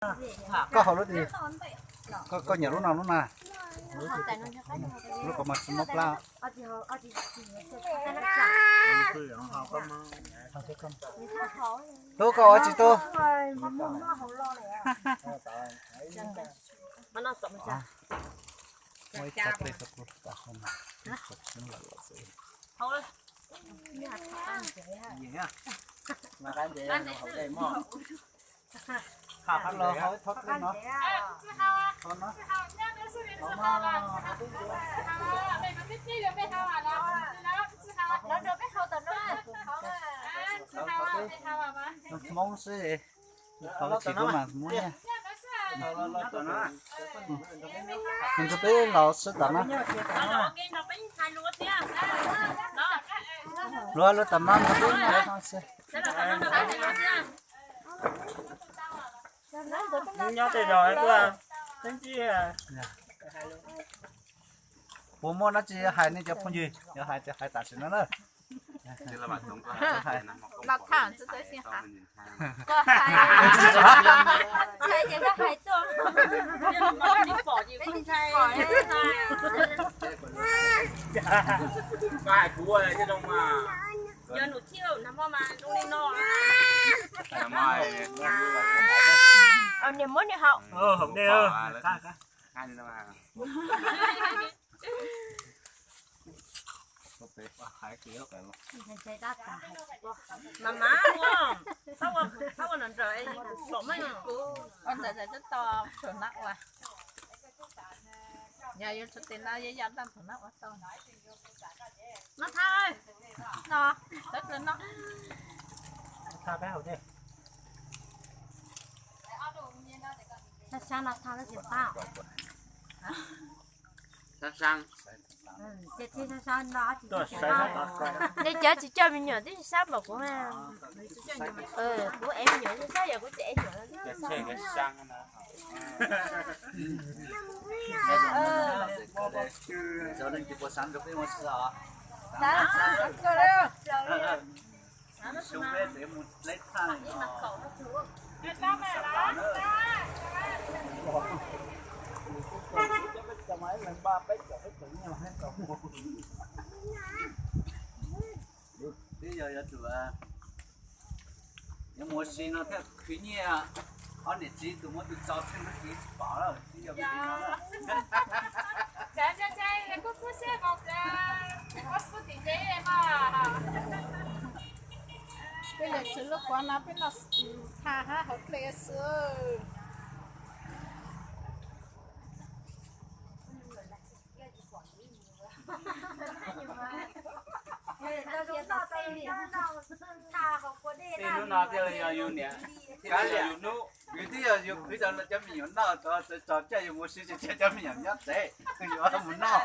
Koj haus lub twg? Koj nyiam lub no lub na? Lub ko mas tsis muaj plab. Tub, koj ua tsis tub? Hmoob xwb, tsis muaj. Nws peb laus sib tam no. Luag luag tam no nws peb no xwb. Nyob tej zaum tuaj, puas muaj dab tsi hais nej cov phooj ywg, yog hais ces hais tam sim no na. Niam muab niam haus. Mas mas ua, pab ua nram nram pom meej. Ua nram nram twb tau tsuag nab ua. Yog yuav tsuag tes no yog yam daj tsuag nab ua tau. No tha, no, tawv kawg no. Sab sab no tha lawm tias pab. Sab sab. Nej cov tsis coj me nyuam twb sab npaum kuv. Kuv ev me nyuam sab, yog kuv tsis ev nyuam. Twb yog yuav tsum, yuav mus ua si no thiaj khwv nyiaj, ob niam txiv tus muab tus tso tsheej lub txiv tsis pom lawm, twb yog vim li no. Peb niam txiv lub kuav no peb noj tha hab hauv dlej xwb. Tej hnub no thiaj li yog yus niam, thiaj li yog yus hnub. Yus twb yog yus khwv cov me nyuam noj, tso coj yus mus ua si, cov me nyuam nyob tsev, yus mus noj.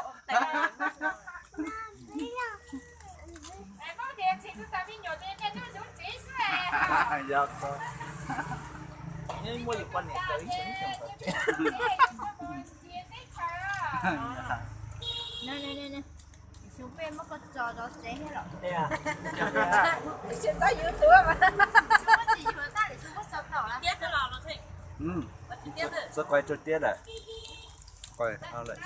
Yog, muaj yus poj niam tau ib xyoos tsev. Xyov peb muab koj tso rau tsev thiab los. Tsis tau yus tuav mas. Txawj quay rau tiab lawm. Quay lawm.